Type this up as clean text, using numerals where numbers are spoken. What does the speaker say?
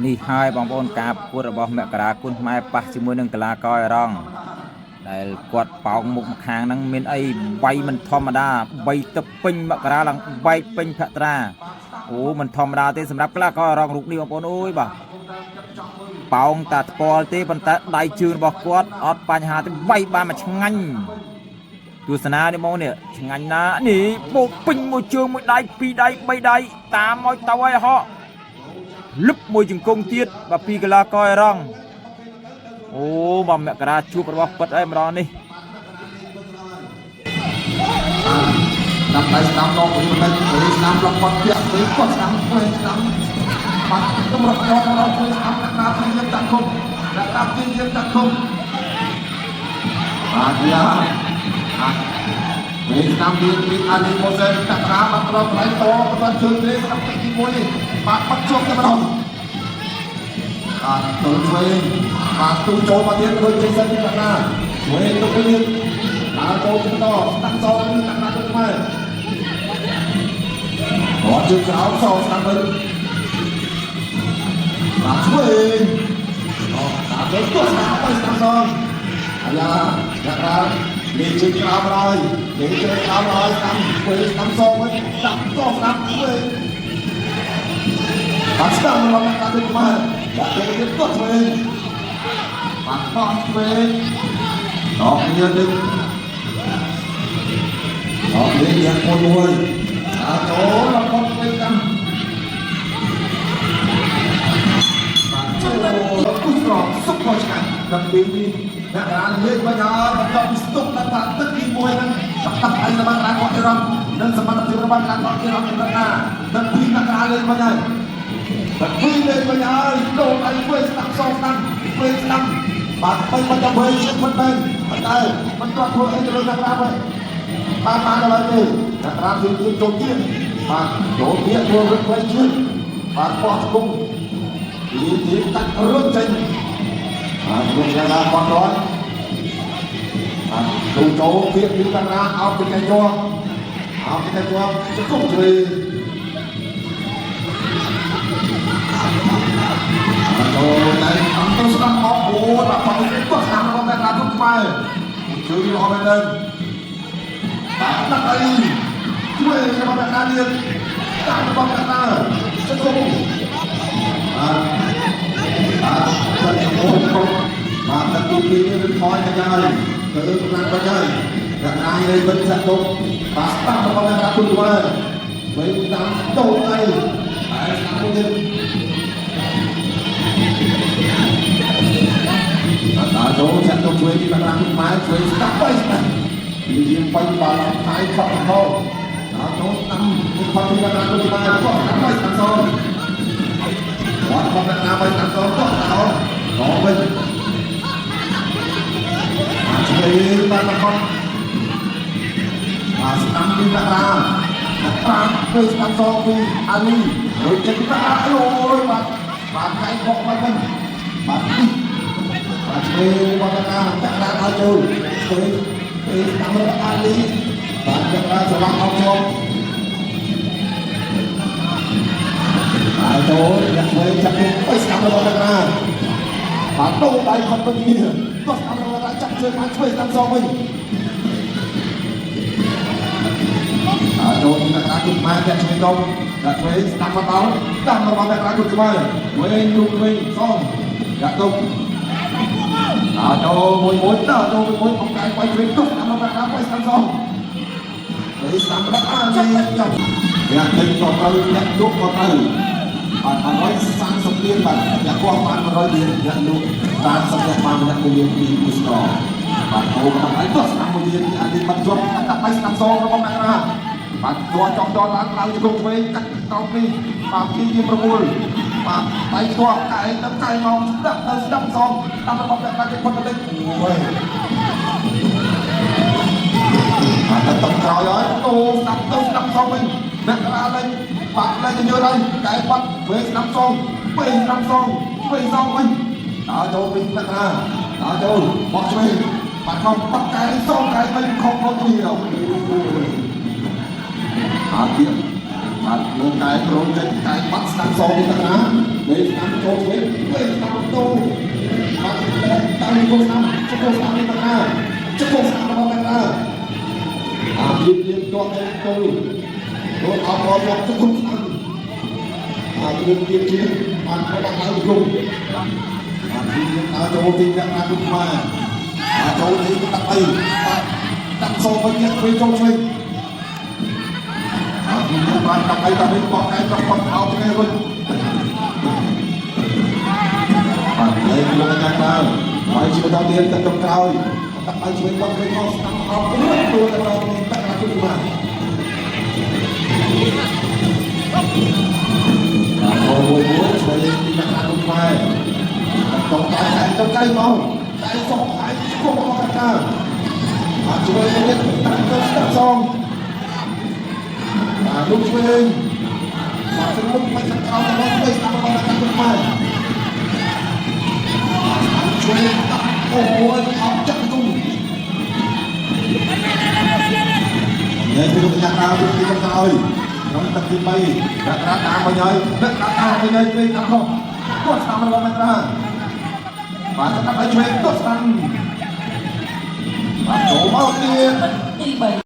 នេះហើយបងប្អូនការប្រកួតរបស់មករាគុណខ្មែរប៉ះជាមួយនឹងកីឡាករអេរ៉ង់ដែលគាត់ប៉ោងមុខម្ខាងហ្នឹងមានអីវាយមិនធម្មតាបីទឹកពេញមករាឡើងបែកពេញភក្ត្រាអូមិនធម្មតាទេសម្រាប់កីឡាករអេរ៉ង់រូបនេះបងប្អូនអើយបាទប៉ោងតាថ្ពាល់ទេប៉ុន្តែដៃជើងរបស់គាត់អត់បញ្ហាទេវាយបានមកឆ្ងាញ់ទស្សនានេះមកនេះឆ្ងាញ់ណាស់នេះបោកពេញមួយជើងមួយដៃពីរដៃបីដៃតាមឲ្យទៅឲ្យហក់ លឹបមួយជង្គង់ទៀតបាទពីកីឡាករអេរ៉ង់អូបាទមករាជួបរបស់ពិតហើយម្ដងនេះ តាមដៃស្ដាំដងវិញមិនទៅស្ដាំលុកគាត់ទៀតវិញគាត់ស្ដាំវិញស្ដាំបាត់តម្រុកដងដល់ជួយស្ដាំដាក់ណាព្យាយាមដាក់គុំដាក់ណាព្យាយាមដាក់គុំបាទយ៉ាបាទវិញស្ដាំទៀតពីអាលីម៉ូសេនដាក់ណាបាត់ដល់កន្លែងតបាត់ជើងទេស្ដាំទី1នេះបាទបាត់ជាប់តែម្ដងបាទទៅវិញបាទទូចូលមកទៀតដូចចេះសិនពីដាក់ណាវិញទៅវិញដើរចូលបន្តស្ដាំសងដាក់ណាទៅខ្មែរ រត់ជើងក្រោមសងស្ដាំវិញបាទឆ្វេងអូតាមទៅទោះស្ដាំទៅស្ដាំសងអាយ៉ាអ្នករាលេងជើងក្រោមហើយលេងជើងក្រោមហើយស្ដាំឆ្វេងស្ដាំសងវិញស្ដាំសងស្ដាំឆ្វេងបាទស្ដាំរបស់អ្នករាទៅខ្មែរដាក់ទៅទៀតទោះឆ្វេងបាទបោះឆ្វេងដល់គ្នានេះដល់នេះយ៉ាងមួយមួយ អាចូលរបស់វិញតាមបាទចូលគូស្រងសុខឆ្ងាញ់ដល់ពេលនេះអ្នករានលេខវិញហើយបន្ទាប់ពីស្ទុកដល់តាទឹកទី1ហ្នឹងបាក់តាប់ឯរបស់រានគាត់អ៊ីរ៉ង់និងសមត្ថភាពរបស់រានគាត់អ៊ីរ៉ង់ចំណណាដល់ពីអ្នករានលេខវិញហើយដល់ពីលេខវិញហើយដូរឯវិញស្ដាប់សងស្ដាប់វិញស្ដាប់បាទបីមិនដល់វិញជិះមិនមែនតែមិនទាន់ធ្វើអីទៅលើអ្នករានវិញបានបានដល់ទេអ្នករានគឺចូលទៀតបាទចូលទៀតធ្វើរឹកខ្លីជឿបាទបោះស្គុំទីទីកាត់រត់ចេញបាទលោកយ៉ាងណាបងរត់បាទទូចូលទៀតពីការាអោបទៅកែជាប់អោបទៅកែជាប់ស្គុំជ្រីចូលតែអង្គទៅស្ដាប់មកអូបាទបងគាត់ស្ដាប់របស់អ្នករាទុកខ្មែរជឿល្អមែនទេបាទដាក់អីជួយរបស់អ្នកណាទៀតតាមរបស់អ្នកណាសង្គមបាទបាទគាត់អូបាទតែទី2នេះវាថយទៅហើយទៅកម្លាំងទៅហើយអ្នកណាលេងវិញសាក់ទុកបាទតាមរបស់អ្នកណាទុកវិញវិញតាមតូចអីតែស្ដាប់ទៀតបាទដល់ចូលចាក់ទុកជួយពីអ្នកណាខ្មែរជួយស្ដាប់ទៅស្ដាប់និយាយបាញ់បាល់ថៃខកខោដល់ចូលស្ដាំខកពីអ្នកណាខ្មែរគាត់ស្ដាប់ទៅស្ដាប់សងគាត់ខកអ្នកណាទៅស្ដាប់សងគាត់ដល់ដល់វិញបាទជួយបានមកខកបាទស្ដាំពីអ្នកណាអ្នកប្រាពេលស្ដាំសងពីអាលីរួចចិត្តប្រាអូយបាទបាទកៃខកមកវិញបាទនេះបាទជួយរបស់អ្នកណាអ្នកណាដល់ចូលជួយពេលស្ដាំរបស់អាលីបាទអ្នកណាស្រឡះអត់ជាប់ហើយចូលអ្នកធ្វើចាប់ទៅស្ដាំរបស់អ្នកណាបាទដូរដៃខត់ទៅគ្នាក៏ស្ដាំរបស់អ្នកណាចាប់ជើងបានជួយស្ដាំសងវិញហើយចូលអ្នកណាគុំម៉ែអ្នកជួយដុំអ្នកធ្វើស្ដាំមកដល់ស្ដាំរបស់អ្នកណាគុំខ្មែរវិញទូវិញសងអ្នកទុំដល់ចូលមួយមួយដល់ចូលមួយមួយអង្គកាយបាយជួយទុកស្ដាំរបស់អ្នកណាបាយស្ដាំសងហើយស្ដាំរបស់អាលីចាប់អ្នកទិញក៏ត្រូវអ្នកលក់ក៏ត្រូវបាទ130លានបាទអ្នកគាត់បាន100លានអ្នកលក់30អ្នកបានអ្នក1លាន2គូស្កបាទអូតាមអីទៅស្ដាំមួយលានអាលីបាត់ជាប់ដាក់បាយស្ដាំសងរបស់អ្នកណាបាទទាត់ចង់ដល់ឡើងឡើងជង្គង់ឆ្វេងកាត់ក្រោមនេះបាទពីយាមប្រមូលបាទដៃទាត់កែទៅកែមកស្ដាប់ទៅស្ដាប់សងតាមរបស់អ្នកណាគេផុតទៅអូយបាទទៅក្រោយហើយអូស្ដាប់ទៅស្ដាប់សងវិញអ្នករាលេងបាទលេងទៅយល់ហើយកែបាត់វិញស្ដាប់សងវិញស្ដាប់សងវិញសងវិញដើរចូលវិញអ្នករាដើរចូលបោះឆ្វេងបាទខំបាត់កែសងកែវិញខំមកគ្នាអូអត់ទៀតបាទលោកកែប្រូនចេញកែបាត់ស្ដាំសងវិញអ្នករាលេងស្ដាំចូល ចូលឆ្វេងឆ្វេងស្ដាំទៅបាទតាមគោស្ដាំជង្គង់ស្ដាំនេះមកណាជង្គង់ស្ដាំរបស់មកណាអាព្រៀបព្រៀបទាត់ទៅទៅចូលអត់មកជង្គង់ស្ដាំអាព្រៀបព្រៀបជាបានរបស់ដៅជង្គង់អាព្រៀបព្រៀបដើរចូលទីអ្នកណាគុំខ្មែរអាចូលទីដាក់អីបាទដាក់សោវិញឆ្វេងចូលឆ្វេងអាព្រៀបបានដាក់អីដាក់វិញបោះកែបោះបោះអោគ្នាវិញ បាទលេខលោកអាចារ្យបាទហើយជាបន្តទៀតទៅក្នុងក្រោយដាក់ឲ្យជួយគាត់វិញមកស្ដាប់អោបរួចខ្លួនទៅដល់ទីតាំងគុណបាទអូមួយមួយជួយទីតាំងគុណខ្មែរតងតែទៅកៃមកតែសុកតែគប់មកកាបាទជួយនេះតាំងទៅស្ដាប់សងបាទលោកជួយបាទទៅមុខមិនខាងក្រោមទៅទៅស្ដាប់របស់តាគុណខ្មែរ ជួយអូហូអត់ចាក់គុំនេះគឺលោកយ៉ាតាមទីចុងក្រោយក្នុងទឹកទី3ដាក់រាតាមវិញហើយដាក់តាមវិញហើយវិញតាមខុសគាត់ស្ដាំរបស់មករាបាទដាក់ឲ្យជួយគាត់ស្ដាំបាទចូលមកទៀត ទឹកទី3។